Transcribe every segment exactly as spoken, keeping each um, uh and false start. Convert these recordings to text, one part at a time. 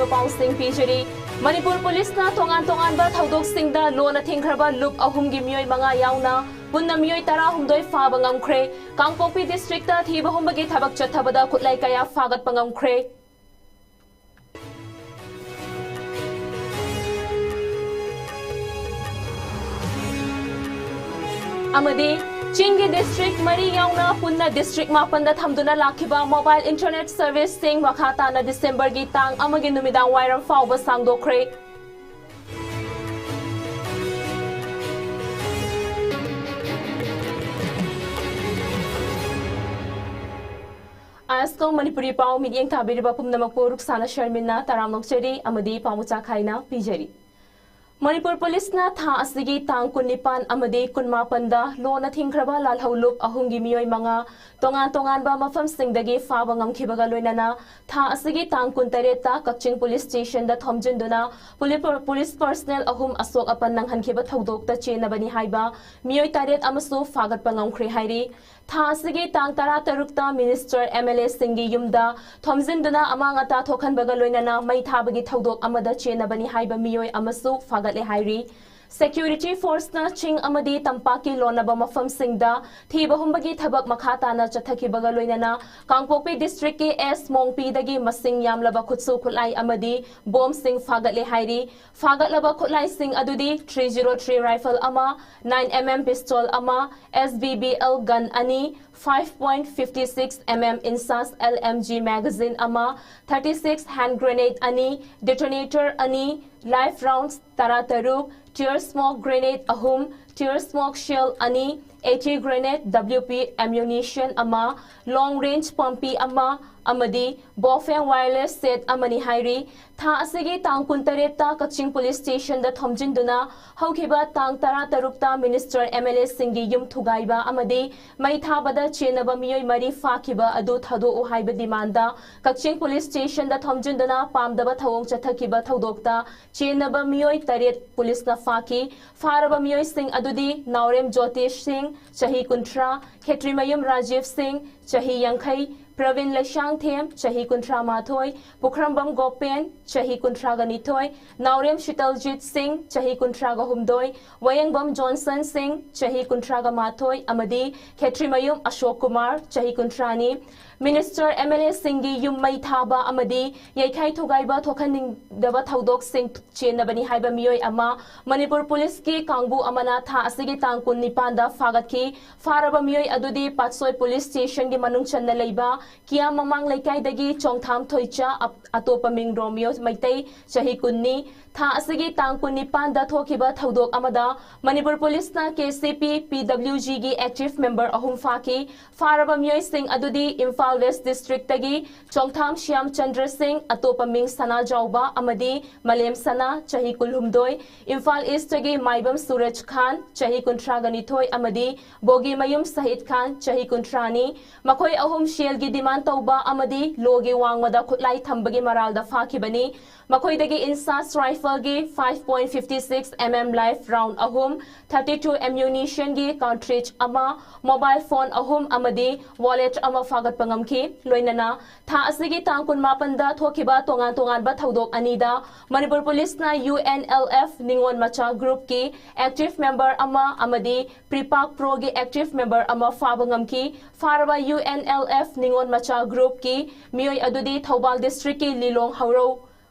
ꯄꯥꯎꯁꯤꯡ ꯄꯤꯖꯔꯤ꯫ ꯃꯅꯤꯄꯨꯔ ꯄꯨꯂꯤꯁꯅ ꯇꯣꯉꯥꯟ ꯇꯣꯉꯥꯟꯕ ꯊꯧꯗꯣꯛꯁꯤꯡꯗ ꯂꯣꯟꯅ ꯊꯤꯡꯈ꯭ꯔꯕ ꯂꯨꯞ ꯑꯍꯨꯝꯒꯤ ꯃꯤꯑꯣꯏ ꯃꯉꯥ ꯌꯥꯎꯅ ꯄꯨꯟꯅ ꯃꯤꯑꯣꯏ ꯇꯔꯥꯍꯨꯝꯗꯣꯏ ꯐꯥꯕ ꯉꯝꯈ꯭ꯔꯦ꯫ ꯀꯥꯡꯄꯣꯛꯄꯤ ꯗꯤꯁꯇ꯭ꯔꯤꯛꯇ ꯊꯤꯕ ꯍꯨꯝꯕꯒꯤ ꯊꯕꯛ ꯆꯠꯊꯕꯗ ꯈꯨꯠꯂꯥꯏ ꯀꯌꯥ ꯐꯥꯒꯠꯄ ꯉꯝꯈ꯭ꯔꯦ꯫ ꯑꯃꯗꯤ ꯆꯤꯡꯒꯤ ꯗꯤꯁꯇ꯭ꯔꯤꯛ ꯃꯔꯤ ꯌꯥꯎꯅ ꯄꯨꯟꯅ ꯗꯤꯁꯇ꯭ꯔꯤꯛ ꯃꯥꯄꯟꯗ ꯊꯝꯗꯨꯅ ꯂꯥꯛꯈꯤꯕ ꯃꯣꯕꯥꯏꯜ ꯏꯟꯇꯔꯅꯦꯠ ꯁꯔꯚꯤꯁꯁꯤꯡ ꯃꯈꯥ ꯇꯥꯅ ꯗꯤꯁꯦꯝꯕꯔꯒꯤ ꯇꯥꯡ ꯑꯃꯒꯤ ꯅꯨꯃꯤꯗꯥꯡ ꯋꯥꯏꯔꯝ ꯐꯥꯎꯕ ꯁꯥꯡꯗꯣꯛꯈ꯭ꯔꯦ꯫ ꯑꯥꯏ ꯑꯦꯁ ꯀꯣ ꯃꯅꯤꯄꯨꯔꯤ ꯄꯥꯎ ꯃꯤꯠꯌꯦꯡ ꯊꯥꯕꯤꯔꯤꯕ ꯄꯨꯝꯅꯃꯛꯄꯨ ꯔꯨꯛꯁꯥꯅ ꯁꯔꯃꯤꯟꯅ ꯇꯔꯥꯝꯅ ꯑꯣꯛꯆꯔꯤ ꯑꯃꯗꯤ ꯄꯥꯎ ꯃꯆꯥ ꯈꯥꯏꯅ ꯄꯤꯖꯔꯤ꯫ ꯃꯅꯤꯄꯨꯔ ꯄꯨꯂꯤꯁꯅ ꯊꯥ ꯑꯁꯤꯒꯤ ꯇꯥꯡ ꯀꯨꯟꯅꯤꯄꯥꯟ ꯑꯃꯗꯤ ꯀꯨꯟꯃꯥꯄꯟꯗ ꯂꯣꯟꯅ ꯊꯤꯡꯈ꯭ꯔꯕ ꯂꯥꯜꯍꯧ ꯂꯨꯞ ꯑꯍꯨꯝꯒꯤ ꯃꯤꯑꯣꯏ ꯃꯉꯥ ꯇꯣꯉꯥꯟ ꯇꯣꯉꯥꯟꯕ ꯃꯐꯝꯁꯤꯡꯗꯒꯤ ꯐꯥꯕ ꯉꯝꯈꯤꯕꯒ ꯂꯣꯏꯅꯅ ꯊꯥ ꯑꯁꯤꯒꯤ ꯇꯥꯡ ꯀꯨꯟꯇꯔꯦꯠꯇ ꯀꯛꯆꯤꯡ ꯄꯨꯂꯤꯁ ꯁ꯭ꯇꯦꯁꯟꯗ ꯊꯣꯝꯖꯤꯟꯗꯨꯅ ꯄꯨꯂꯤ-, ꯄꯨꯂꯤꯁ ꯄꯔꯁꯅꯦꯜ ꯑꯍꯨꯝ ꯑꯁꯣꯛ ꯑꯄꯟ ꯅꯪꯍꯟꯈꯤꯕ ꯊꯧꯗꯣꯛꯇ ꯆꯦꯟꯅꯕꯅꯤ ꯍꯥꯏꯕ ꯃꯤꯑꯣꯏ ꯇꯔꯦꯠ ꯑꯃꯁꯨ ꯐꯥꯒꯠꯄ ꯉꯝꯈ꯭ꯔꯦ ꯍꯥꯏꯔꯤ꯫ ꯊꯥ ꯑꯁꯤꯒꯤ ꯇꯥꯡ ꯇꯔꯥꯇꯔꯨꯛꯇ ꯃꯤꯅꯤꯁꯇꯔ, ꯑꯦꯝ ꯑꯦꯜ ꯑꯦꯁꯤꯡꯒꯤ ꯌꯨꯝꯗ ꯊꯣꯝꯖꯤꯟꯗꯨꯅ ꯑꯃꯥꯡ ꯑꯇꯥ ꯊꯣꯛꯍꯟꯕꯒ ꯂꯣꯏꯅꯅ ꯃꯩ ꯊꯥꯕꯒꯤ ꯊꯧꯗꯣꯛ ꯑꯃꯗ ꯆꯦꯟꯅꯕꯅꯤ ꯍꯥꯏꯕ ꯃꯤꯑꯣꯏ ꯑꯃꯁꯨ ꯐꯥꯒꯠꯂꯦ ꯍꯥꯏꯔꯤ꯫ ꯁꯦꯀ꯭ꯌꯨꯔꯤꯇꯤ ꯐꯣꯔꯁꯅ ꯆꯤꯡ ꯑꯃꯗꯤ ꯇꯝꯄꯥꯛꯀꯤ ꯂꯣꯟꯅꯕ ꯃꯐꯝꯁꯤꯡꯗ ꯊꯤꯕ ꯍꯨꯝꯕꯒꯤ ꯊꯕꯛ ꯃꯈꯥ ꯇꯥꯅ ꯆꯠꯊꯈꯤꯕꯒ ꯂꯣꯏꯅꯅ ꯀꯥꯡꯄꯣꯛꯄꯤ ꯗꯤꯁꯇ꯭ꯔꯤꯛꯀꯤ ꯑꯦꯁ ꯃꯣꯡꯄꯤꯗꯒꯤ ꯃꯁꯤꯡ ꯌꯥꯝꯂꯕ ꯈꯨꯠꯁꯨ ꯈꯨꯠꯂꯥꯏ ꯑꯃꯗꯤ ꯕꯣꯝꯁꯤꯡ ꯐꯥꯒꯠꯂꯦ ꯍꯥꯏꯔꯤ꯫ ꯐꯥꯒꯠꯂꯕ ꯈꯨꯠꯂꯥꯏꯁꯤꯡ ꯑꯗꯨꯗꯤ three zero three rifle ꯑꯃ, nine M M pistol ꯑꯃ, S B B L gun ꯑꯅꯤ, five point five six M M INSAS L M G magazine ꯑꯃ, thirty six hand grenade ꯑꯅꯤ, detonator ꯑꯅꯤ, live rounds ꯇꯔꯥꯇꯔꯨꯛ, tear smoke grenade ꯑꯍꯨꯝ, tear smoke shell ꯑꯅꯤ, AT grenade, W P ammunition ꯑꯃ, long range ꯄꯝꯄꯤ ꯑꯃ ꯑꯃꯗꯤ ꯕꯣꯐꯦꯡ wireless set ꯑꯃꯅꯤ ꯍꯥꯏꯔꯤ꯫ ꯊꯥ ꯑꯁꯤꯒꯤ ꯇꯥꯡ ꯀꯨꯟꯇꯔꯦꯠꯇ ꯀꯛꯆꯤꯡ ꯄꯨꯂꯤꯁ ꯁ꯭ꯇꯦꯁꯟꯗ ꯊꯣꯝꯖꯤꯟꯗꯨꯅ ꯍꯧꯈꯤꯕ ꯇꯥꯡ ꯇꯔꯥꯇꯔꯨꯛꯇ ꯃꯤꯅꯤꯁꯇꯔ, ꯑꯦꯝ ꯑꯦꯜ ꯑꯦꯁꯤꯡꯒꯤ ꯌꯨꯝ ꯊꯨꯒꯥꯏꯕ ꯑꯃꯗꯤ ꯃꯩ ꯊꯥꯕꯗ ꯆꯦꯟꯅꯕ ꯃꯤꯑꯣꯏ ꯃꯔꯤ ꯐꯥꯈꯤꯕ ꯑꯗꯨ ꯊꯥꯗꯣꯛꯎ ꯍꯥꯏꯕ ꯗꯤꯃꯥꯟꯗ ꯀꯛꯆꯤꯡ ꯄꯨꯂꯤꯁ ꯁ꯭ꯇꯦꯁꯟꯗ ꯊꯣꯝꯖꯤꯟꯗꯨꯅ ꯄꯥꯝꯗꯕ ꯊꯧꯑꯣꯡ ꯆꯠꯊꯈꯤꯕ ꯊꯧꯗꯣꯛꯇ ꯆꯦꯟꯅꯕ ꯃꯤꯑꯣꯏ ꯇꯔꯦꯠ ꯄꯨꯂꯤꯁꯅ ꯐꯥꯈꯤ꯫ ꯐꯥꯔꯕ ꯃꯤꯑꯣꯏꯁꯤꯡ ꯑꯗꯨꯗꯤ ꯅꯥꯎꯔꯦꯝ ꯖꯣꯇꯤꯁ ꯁꯤꯡ, ꯆꯍꯤ ꯀꯨꯟꯊ꯭ꯔꯥ, ꯈꯦꯇ꯭ꯔꯤꯃꯌꯨꯝ ꯔꯥꯖꯤꯕ ꯁꯤꯡ, ꯆꯍꯤ ꯌꯥꯡꯈꯩ, ꯄ꯭ꯔꯕꯤꯟ ꯂꯩꯁꯥꯡꯊꯦꯝ, ꯆꯍꯤ ꯀꯨꯟꯊ꯭ꯔꯥ ꯃꯥꯊꯣꯏ, ꯄꯨꯈ꯭ꯔꯝꯕꯝ ꯒꯣꯄꯦꯟ, ꯆꯍꯤ ꯀꯨꯟꯊ꯭ꯔꯥꯒ ꯅꯤꯊꯣꯏ, ꯅꯥꯎꯔꯦꯝ ꯁꯤꯇꯜꯖꯤꯠ ꯁꯤꯡ, ꯆꯍꯤ ꯀꯨꯟꯊ꯭ꯔꯥꯒ ꯍꯨꯝꯗꯣꯏ, ꯋꯥꯌꯦꯡꯕꯝ ꯖꯣꯟꯁꯟ ꯁꯤꯡ, ꯆꯍꯤ ꯀꯨꯟꯊ꯭ꯔꯥꯒ ꯃꯥꯊꯣꯏ, ꯑꯃꯗꯤ ꯈꯦꯇ꯭ꯔꯤꯃꯌꯨꯝ ꯑꯁꯣꯛ ꯀꯨꯃꯥꯔ, ꯆꯍꯤ ꯀꯨꯟꯊ꯭ꯔꯥꯅꯤ꯫ ꯃꯤꯅꯤꯁꯇꯔ, ꯑꯦꯝ ꯑꯦꯜ ꯑꯦꯁꯤꯡꯒꯤ ꯌꯨꯝ ꯃꯩ ꯊꯥꯕ ꯑꯃꯗꯤ ꯌꯩꯈꯥꯏ ꯊꯣꯒꯥꯏꯕ ꯊꯣꯛꯍꯟꯅꯤꯡꯗꯕ ꯊꯧꯗꯣꯛꯁꯤꯡ ꯆꯦꯟꯅꯕꯅꯤ ꯍꯥꯏꯕ ꯃꯤꯑꯣꯏ ꯑꯃ ꯃꯅꯤꯄꯨꯔ ꯄꯨꯂꯤꯁꯀꯤ ꯀꯥꯡꯕꯨ ꯑꯃꯅ ꯊꯥ ꯑꯁꯤꯒꯤ ꯇꯥꯡ ꯀꯨꯟꯅꯤꯄꯥꯟꯗ ꯐꯥꯒꯠꯈꯤ꯫ ꯐꯥꯔꯕ ꯃꯤꯑꯣꯏ ꯑꯗꯨꯗꯤ ꯄꯥꯠꯁꯣꯏ ꯄꯨꯂꯤꯁ ꯁ꯭ꯇꯦꯁꯟꯒꯤ ꯃꯅꯨꯡ ꯆꯟꯅ ꯂꯩꯕ ꯀꯤꯌꯥꯝ ꯃꯃꯥꯡ ꯂꯩꯀꯥꯏꯗꯒꯤ ꯆꯣꯡꯊꯥꯝ ꯊꯣꯏꯆꯥ, ꯑꯞ-, ꯑꯇꯣꯞꯄ ꯃꯤꯡ ꯔꯣꯃꯤꯌꯣ ꯃꯩꯇꯩ, ꯆꯍꯤ ꯀꯨꯟꯅꯤ꯫ ꯊꯥ ꯑꯁꯤꯒꯤ ꯇꯥꯡ ꯀꯨꯟꯅꯤꯄꯥꯟꯗ ꯊꯣꯛꯈꯤꯕ ꯊꯧꯗꯣꯛ ꯑꯃꯗ ꯃꯅꯤꯄꯨꯔ ꯄꯨꯂꯤꯁꯅ ꯀꯦ ꯁꯤ ꯄꯤ, ꯄꯤ ꯗꯕ꯭ꯂꯤꯎ ꯖꯤꯒꯤ ꯑꯦꯛꯇꯤꯚ ꯃꯦꯝꯕꯔ ꯑꯍꯨꯝ ꯐꯥꯈꯤ꯫ ꯐꯥꯔꯕ ꯃꯤꯑꯣꯏꯁꯤꯡ ꯑꯗꯨꯗꯤ ꯏꯝꯐꯥꯜ ꯋꯦꯁ ꯗꯤꯁꯇ꯭ꯔꯤꯛꯇꯒꯤ ꯆꯣꯡꯊꯥꯝ ꯁ꯭ꯌꯥꯝ ꯆꯟꯗ꯭ꯔ ꯁꯤꯡ, ꯑꯇꯣꯞꯄ ꯃꯤꯡ ꯁꯅꯥꯖꯥꯎꯕ ꯑꯃꯗꯤ ꯃꯂꯦꯝ ꯁꯅꯥ, ꯆꯍꯤ ꯀꯨꯟꯍꯨꯝꯗꯣꯏ, ꯏꯝꯐꯥꯜ ꯏꯁꯇꯒꯤ ꯃꯥꯏꯕꯝ ꯁꯨꯔꯖ ꯈꯥꯟ, ꯆꯍꯤ ꯀꯨꯟꯊ꯭ꯔꯥꯒ ꯅꯤꯊꯣꯏ, ꯑꯃꯗꯤ ꯕꯣꯒꯤꯃꯌꯨꯝ ꯁꯍꯤꯗ ꯈꯥꯟ, ꯆꯍꯤ ꯀꯨꯟꯊ꯭ꯔꯥꯅꯤ꯫ ꯃꯈꯣꯏ ꯑꯍꯨꯝ ꯁꯦꯜꯒꯤ ꯗꯤꯃꯥꯟ ꯇꯧꯕ ꯑꯃꯗꯤ ꯂꯣꯒꯤ ꯋꯥꯡꯃꯗ ꯈꯨꯠꯂꯥꯏ ꯊꯝꯕꯒꯤ ꯃꯔꯥꯜꯗ ꯐꯥꯈꯤꯕꯅꯤ꯫ ꯃꯈꯣꯏꯗꯒꯤ ꯏꯟꯁꯥꯁ ꯔꯥꯏꯐꯜꯒꯤ five point fifty six M M live round ꯑꯍꯨꯝ, thirty two ammunitionꯒꯤ cartridge ꯑꯃ, mobile phone ꯑꯍꯨꯝ ꯑꯃꯗꯤ wallet ꯑꯃ ꯐꯥꯒꯠꯄ ꯉꯝꯈꯤ꯫ ꯂꯣꯏꯅꯅ ꯊꯥ ꯑꯁꯤꯒꯤ ꯇꯥꯡ ꯀꯨꯟꯃꯥꯄꯟꯗ ꯊꯣꯛꯈꯤꯕ ꯇꯣꯉꯥꯟ ꯇꯣꯉꯥꯟꯕ ꯊꯧꯗꯣꯛ ꯑꯅꯤꯗ ꯃꯅꯤꯄꯨꯔ ꯄꯨꯂꯤꯁꯅ U N L F ꯅꯤꯉꯣꯜ ꯃꯆꯥ groupꯀꯤ active member ꯑꯃ ꯑꯃꯗꯤ PREPAK Proꯒꯤ active member ꯑꯃ ꯐꯥꯕ ꯉꯝꯈꯤ꯫ ꯐꯥꯔꯕ U N L F ꯅꯤꯉꯣꯜ ꯃꯆꯥ groupꯀꯤ ꯃꯤꯑꯣꯏ ꯑꯗꯨꯗꯤ ꯊꯧꯕꯥꯜ districtꯀꯤ ꯂꯤꯂꯣꯡ ꯍꯧꯔꯧ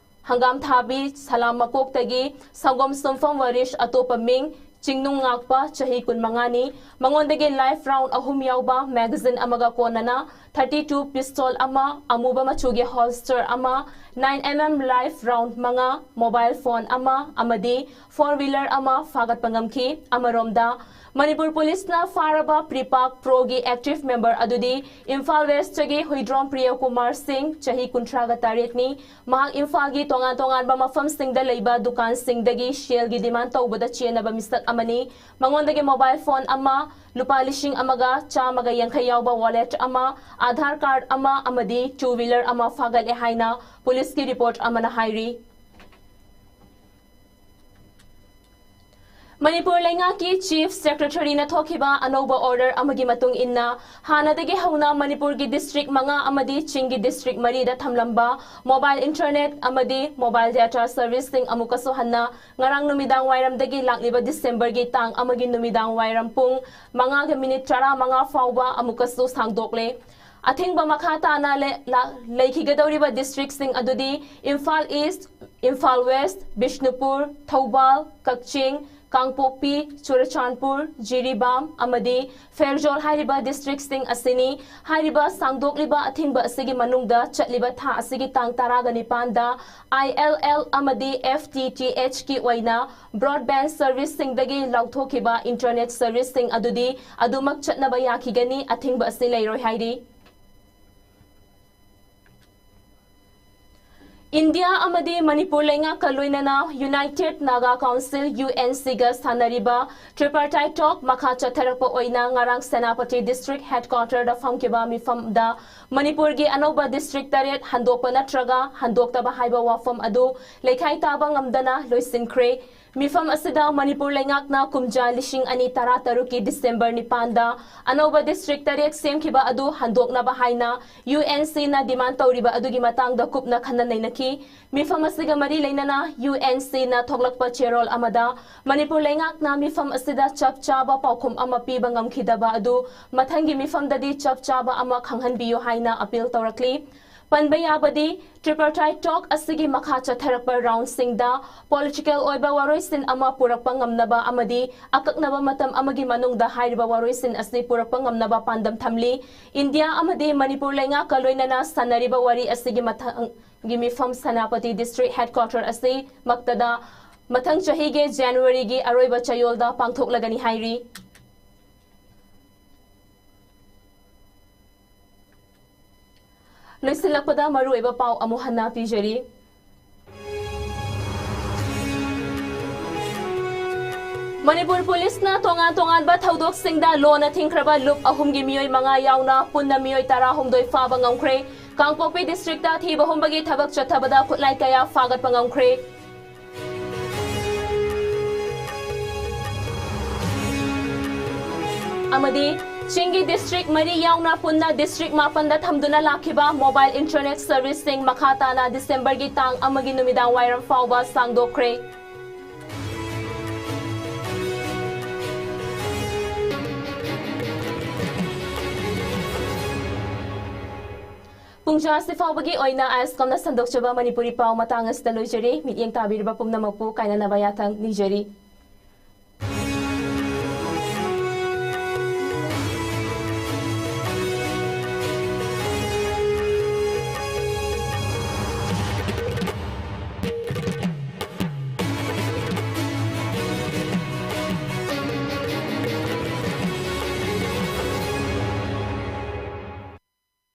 ꯍꯪꯒꯥꯝꯊꯥꯕꯤ ꯁꯂꯥꯝ ꯃꯀꯣꯛꯇꯒꯤ ꯁꯪꯒꯣꯝ ꯁꯨꯝꯐꯝ ꯋꯥꯔꯤꯁ, ꯑꯇꯣꯞꯄ ꯃꯤꯡ ꯆꯤꯡꯅꯨꯡ ꯉꯥꯛꯄ, ꯆꯍꯤ ꯀꯨꯟꯃꯉꯥꯅꯤ꯫ ꯃꯉꯣꯟꯗꯒꯤ live round ꯑꯍꯨꯝ ꯌꯥꯎꯕ magazine ꯑꯃꯒ ꯀꯣꯟꯅꯅ thirty two pistol ꯑꯃ, ꯑꯃꯨꯕ ꯃꯆꯨꯒꯤ holster ꯑꯃ, nine M M live round ꯃꯉꯥ, mobile phone ꯑꯃ ꯑꯃꯗꯤ four wheeler ꯑꯃ ꯐꯥꯒꯠꯄ ꯉꯝꯈꯤ꯫ ꯑꯃꯔꯣꯝꯗ, ꯃꯅꯤꯄꯨꯔ ꯄꯨꯂꯤꯁꯅ ꯐꯥꯔꯕ PREPAK Proꯒꯤ active member ꯑꯗꯨꯗꯤ ꯏꯝꯐꯥꯜ ꯋꯦꯁꯇꯒꯤ ꯍꯨꯏꯗ꯭ꯔꯣꯝ ꯄ꯭ꯔꯤꯌꯀꯨꯃꯥꯔ ꯁꯤꯡ, ꯆꯍꯤ ꯀꯨꯟꯊ꯭ꯔꯥꯒ ꯇꯔꯦꯠꯅꯤ꯫ ꯃꯍꯥꯛ ꯏꯝꯐꯥꯜꯒꯤ ꯇꯣꯉꯥꯟ ꯇꯣꯉꯥꯟꯕ ꯃꯐꯝꯁꯤꯡꯗ ꯂꯩꯕ ꯗꯨꯀꯥꯟꯁꯤꯡꯗꯒꯤ ꯁꯦꯜꯒꯤ demand ꯇꯧꯕꯗ ꯆꯦꯟꯅꯕ ꯃꯤꯁꯛ ꯑꯃꯅꯤ꯫ ꯃꯉꯣꯟꯗꯒꯤ mobile phone ꯑꯃ, ꯂꯨꯄꯥ ꯂꯤꯁꯤꯡ ꯑꯃꯒ ꯆꯥꯝꯃꯒ ꯌꯥꯡꯈꯩ ꯌꯥꯎꯕ wallet ꯑꯃ, Aadhaar card ꯑꯃ ꯑꯃꯗꯤ two wheeler ꯑꯃ ꯐꯥꯒꯠꯂꯦ ꯍꯥꯏꯅ ꯄꯨꯂꯤꯁꯀꯤ report ꯑꯃꯅ ꯍꯥꯏꯔꯤ꯫ ꯃꯅꯤꯄꯨꯔ ꯂꯩꯉꯥꯛꯀꯤ Chief Secretaryꯅ ꯊꯣꯛꯈꯤꯕ ꯑꯅꯧꯕ order ꯑꯃꯒꯤ ꯃꯇꯨꯡ ꯏꯟꯅ, ꯍꯥꯟꯅꯗꯒꯤ ꯍꯧꯅ ꯃꯅꯤꯄꯨꯔꯒꯤ district ꯃꯉꯥ ꯑꯃꯗꯤ ꯆꯤꯡꯒꯤ district ꯃꯔꯤꯗ ꯊꯝꯂꯝꯕ mobile internet ꯑꯃꯗꯤ mobile data serviceꯁꯤꯡ ꯑꯃꯨꯛꯀꯁꯨ ꯍꯟꯅ ꯉꯔꯥꯡ ꯅꯨꯃꯤꯗꯥꯡ ꯋꯥꯏꯔꯝꯗꯒꯤ ꯂꯥꯛꯂꯤꯕ Decemberꯒꯤ ꯇꯥꯡ ꯑꯃꯒꯤ ꯅꯨꯃꯤꯗꯥꯡ ꯋꯥꯏꯔꯝ ꯄꯨꯡ ꯃꯉꯥꯒ minute ꯇꯔꯥꯃꯉꯥ ꯐꯥꯎꯕ ꯑꯃꯨꯛꯀꯁꯨ ꯁꯥꯡꯗꯣꯛꯂꯦ꯫ ꯑꯊꯤꯡꯕ ꯃꯈꯥ ꯇꯥꯅ ꯂꯦ-, ꯂꯥ-, ꯂꯩꯈꯤꯒꯗꯧꯔꯤꯕ districtꯁꯤꯡ ꯑꯗꯨꯗꯤ ꯏꯝꯐꯥꯜ East, ꯏꯝꯐꯥꯜ West, ꯕꯤꯁꯅꯨꯄꯨꯔ, ꯊꯧꯕꯥꯜ, ꯀꯛꯆꯤꯡ, ꯀꯥꯡꯄꯣꯛꯄꯤ, ꯆꯨꯔꯆꯥꯟꯄꯨꯔ, ꯖꯤꯔꯤꯕꯥꯝ ꯑꯃꯗꯤ ꯐꯦꯔꯖꯣꯜ ꯍꯥꯏꯔꯤꯕ districtꯁꯤꯡ ꯑꯁꯤꯅꯤ꯫ ꯍꯥꯏꯔꯤꯕ ꯁꯥꯡꯗꯣꯛꯂꯤꯕ ꯑꯊꯤꯡꯕ ꯑꯁꯤꯒꯤ ꯃꯅꯨꯡꯗ ꯆꯠꯂꯤꯕ ꯊꯥ ꯑꯁꯤꯒꯤ ꯇꯥꯡ ꯇꯔꯥꯒ ꯅꯤꯄꯥꯟꯗ ILL ꯑꯃꯗꯤ FTTHꯀꯤ ꯑꯣꯏꯅ broadband serviceꯁꯤꯡꯗꯒꯤ ꯂꯧꯊꯣꯛꯈꯤꯕ internet serviceꯁꯤꯡ ꯑꯗꯨꯗꯤ ꯑꯗꯨꯃꯛ ꯆꯠꯅꯕ ꯌꯥꯈꯤꯒꯅꯤ꯫ ꯑꯊꯤꯡꯕ ꯑꯁꯤ ꯂꯩꯔꯣꯏ ꯍꯥꯏꯔꯤ꯫ ꯏꯟꯗꯤꯌꯥ ꯑꯃꯗꯤ ꯃꯅꯤꯄꯨꯔ ꯂꯩꯉꯥꯛꯀ ꯂꯣꯏꯅꯅ United Naga Council, UNCꯒ ꯁꯥꯟꯅꯔꯤꯕ tripartite talk ꯃꯈꯥ ꯆꯠꯊꯔꯛꯄ ꯑꯣꯏꯅ ꯉꯔꯥꯡ ꯁꯦꯅꯥꯄꯇꯤ district headquarterꯗ ꯐꯝꯈꯤꯕ ꯃꯤꯐꯝꯗ ꯃꯅꯤꯄꯨꯔꯒꯤ ꯑꯅꯧꯕ district ꯇꯔꯦꯠ ꯍꯟꯗꯣꯛꯄ ꯅꯠꯇ꯭ꯔꯒ ꯍꯟꯗꯣꯛꯇꯕ ꯍꯥꯏꯕ ꯋꯥꯐꯝ ꯑꯗꯨ ꯂꯩꯈꯥꯏ ꯇꯥꯕ ꯉꯝꯗꯅ ꯂꯣꯏꯁꯤꯟꯈ꯭ꯔꯦ꯫ ꯃꯤꯐꯝ ꯑꯁꯤꯗ ꯃꯅꯤꯄꯨꯔ ꯂꯩꯉꯥꯛꯅ ꯀꯨꯝꯖꯥ ꯂꯤꯁꯤꯡ ꯑꯅꯤ ꯇꯔꯥꯇꯔꯨꯛꯀꯤ December ꯅꯤꯄꯥꯟꯗ ꯑꯅꯧꯕ district ꯇꯔꯦꯠ ꯁꯦꯝꯈꯤꯕ ꯑꯗꯨ ꯍꯟꯗꯣꯛꯅꯕ ꯍꯥꯏꯅ UNCꯅ demand ꯇꯧꯔꯤꯕ ꯑꯗꯨꯒꯤ ꯃꯇꯥꯡꯗ ꯀꯨꯞꯅ ꯈꯟꯅ ꯅꯩꯅꯈꯤ꯫ ꯃꯤꯐꯝ ꯑꯁꯤꯒ ꯃꯔꯤ ꯂꯩꯅꯅ UNCꯅ ꯊꯣꯛꯂꯛꯄ ꯆꯦꯔꯣꯜ ꯑꯃꯗ ꯃꯅꯤꯄꯨꯔ ꯂꯩꯉꯥꯛꯅ ꯃꯤꯐꯝ ꯑꯁꯤꯗ ꯆꯞ ꯆꯥꯕ ꯄꯥꯎꯈꯨꯝ ꯑꯃ ꯄꯤꯕ ꯉꯝꯈꯤꯗꯕ ꯑꯗꯨ ꯃꯊꯪꯒꯤ ꯃꯤꯐꯝꯗꯗꯤ ꯆꯞ ꯆꯥꯕ ꯑꯃ ꯈꯪꯍꯟꯕꯤꯌꯨ ꯍꯥꯏꯅ appeal ꯇꯧꯔꯛꯂꯤ꯫ ꯄꯟꯕ ꯌꯥꯕꯗꯤ, tripartite talk ꯑꯁꯤꯒꯤ ꯃꯈꯥ ꯆꯠꯊꯔꯛꯄ roundꯁꯤꯡꯗ political ꯑꯣꯏꯕ ꯋꯥꯔꯣꯏꯁꯤꯟ ꯑꯃ ꯄꯨꯔꯛꯄ ꯉꯝꯅꯕ ꯑꯃꯗꯤ ꯑꯀꯛꯅꯕ ꯃꯇꯝ ꯑꯃꯒꯤ ꯃꯅꯨꯡꯗ ꯍꯥꯏꯔꯤꯕ ꯋꯥꯔꯣꯏꯁꯤꯟ ꯑꯁꯤ ꯄꯨꯔꯛꯄ ꯉꯝꯅꯕ ꯄꯥꯟꯗꯝ ꯊꯝꯂꯤ꯫ ꯏꯟꯗꯤꯌꯥ ꯑꯃꯗꯤ ꯃꯅꯤꯄꯨꯔ ꯂꯩꯉꯥꯛꯀ ꯂꯣꯏꯅꯅ ꯁꯥꯟꯅꯔꯤꯕ ꯋꯥꯔꯤ ꯑꯁꯤꯒꯤ ꯃꯊꯪꯒꯤ ꯃꯤꯐꯝ ꯁꯦꯅꯥꯄꯇꯤ district headquarter ꯑꯁꯤ ꯃꯛꯇꯗ ꯃꯊꯪ ꯆꯍꯤꯒꯤ Januaryꯒꯤ ꯑꯔꯣꯏꯕ ꯆꯌꯣꯜꯗ ꯄꯥꯡꯊꯣꯛꯂꯒꯅꯤ ꯍꯥꯏꯔꯤ꯫ ꯂꯣꯏꯁꯤꯜꯂꯛꯄꯗ ꯃꯔꯨꯑꯣꯏꯕ ꯄꯥꯎ ꯑꯃꯨꯛ ꯍꯟꯅ ꯄꯤꯖꯔꯤ꯫ ꯃꯅꯤꯄꯨꯔ ꯄꯨꯂꯤꯁꯅ ꯇꯣꯉꯥꯟ ꯇꯣꯉꯥꯟꯕ ꯊꯧꯗꯣꯛꯁꯤꯡꯗ ꯂꯣꯅ ꯊꯤꯡꯈ꯭ꯔꯕ ꯂꯨꯞ ꯑꯍꯨꯝꯒꯤ ꯃꯤꯑꯣꯏ ꯃꯉꯥ ꯌꯥꯎꯅ ꯄꯨꯟꯅ ꯃꯤꯑꯣꯏ ꯇꯔꯥꯍꯨꯝꯗꯣꯏ ꯐꯥꯕ ꯉꯝꯈ꯭ꯔꯦ꯫ ꯀꯥꯡꯄꯣꯛꯄꯤ districtꯇ ꯊꯤꯕ ꯍꯨꯝꯕꯒꯤ ꯊꯕꯛ ꯆꯠꯊꯕꯗ ꯈꯨꯠꯂꯥꯏ ꯀꯌꯥ ꯐꯥꯒꯠꯄ ꯉꯝꯈ꯭ꯔꯦ꯫ ꯑꯃꯗꯤ ꯆꯤꯡꯒꯤ district ꯃꯔꯤ ꯌꯥꯎꯅ ꯄꯨꯟꯅ district ꯃꯥꯄꯟꯗ ꯊꯝꯗꯨꯅ ꯂꯥꯛꯈꯤꯕ mobile internet serviceꯁꯤꯡ ꯃꯈꯥ ꯇꯥꯅ Decemberꯒꯤ ꯇꯥꯡ ꯑꯃꯒꯤ ꯅꯨꯃꯤꯗꯥꯡ ꯋꯥꯏꯔꯝ ꯐꯥꯎꯕ ꯁꯥꯡꯗꯣꯛꯈ꯭ꯔꯦ꯫ ꯄꯨꯡꯖꯥ ꯑꯁꯤ ꯐꯥꯎꯕꯒꯤ ꯑꯣꯏꯅ ꯑꯥꯏꯁꯀꯣꯝꯅ ꯁꯟꯗꯣꯛꯆꯕ ꯃꯅꯤꯄꯨꯔꯤ ꯄꯥꯎ ꯃꯇꯥꯡ ꯑꯁꯤꯗ ꯂꯣꯏꯖꯔꯤ꯫ ꯃꯤꯠꯌꯦꯡ ꯇꯥꯕꯤꯔꯤꯕ ꯄꯨꯝꯅꯃꯛꯄꯨ ꯀꯥꯏꯅꯅꯕ ꯌꯥꯊꯪ ꯅꯤꯖꯔꯤ꯫